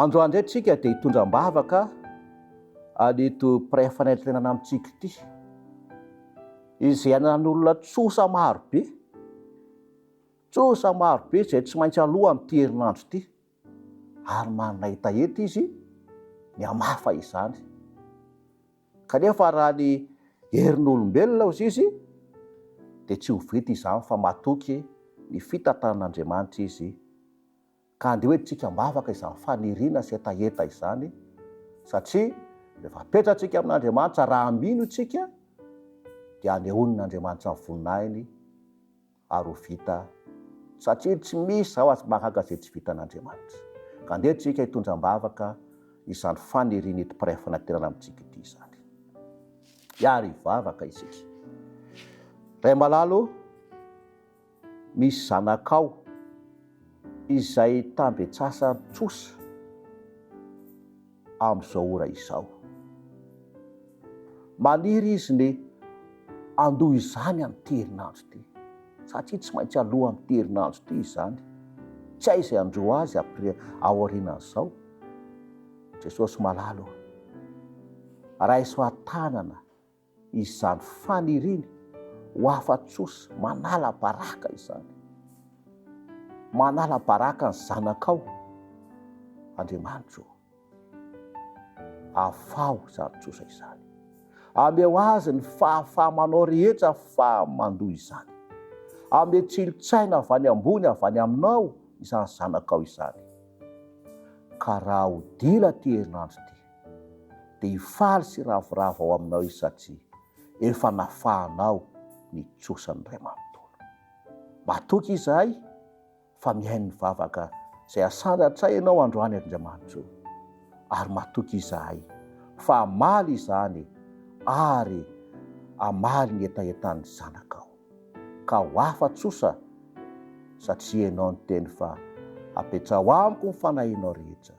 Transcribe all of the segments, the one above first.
Androany indray tsika dia hitondra am-bavaka an'ito mpiray fanentanana amintsika ity, izay ananan'olona tsosa maro be, tsosa maro be izay tsy maintsy aloa amin'ity herinandro ity, ary manana hetaheta izy ny hamafa izany. Kanefa raha ny herin'olombelona hozy izy dia tsy ho vita izany fa matoky ny fitantanan'Andriamanitra izy ka andeha hoentintsika am-bavaka izany faniriana sy hetaheta izany satria rehefa apetratsika amin'Andriamanitra raha mino isika dia anehoan'Andriamanitra ny voninahiny ary ho vita satria tsy misy zavatra mahagaga izay tsy vitan'Andriamanitra. Ka andeha tsika hitondra am-bavaka izany fanirian'ito mpiray fanantenana amintsika ity izany. Hiary hivavaka isika. Ray malala o, misy zanakao izay tambetsasan-trosa amin'izao ora izao. Maniry izy ny handoa izany amin'ity herinandro ity, satria tsy maintsy aloa amin'ity herinandro ity izany. Tsy hay izay handroa azy après aorianan'izao. Jesosy malala ô, raiso an-tanana izany faniriany ho afa-tsosa, manala baraka izany. Manala baraka ny zanakao, Andriamanitra ô. Afaho izany trosa izany. Ameo azy ny fahafaha-manao rehetra fa mandoa izany. Ameo tsilo-tsaina avy any ambony avy any aminao izany zanakao izany. Ka raha ho dila ity herinandro ity, dia hifaly sy hiravoravo ao aminao izy satria efa nafahanao ny trosany iray manontolo. Matoky izahay fa mihaino ny vavaka izay asandratray ianao androany Andriamanitra o, ary matoky izahay fa hamaly izany ary hamaly ny hetahetan'ny zanakao, ka ho afa-tsosa satria ianao niteny fa apetraho amiko ny fanahinao rehetra.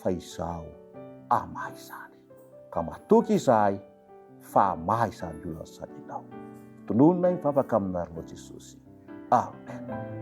fa izaho hamaha izany. Ka matoky izahay fa hamaha izany olana izany ianao. Tononina ny vavaka amin'ny anaranao Jesosy. Amen.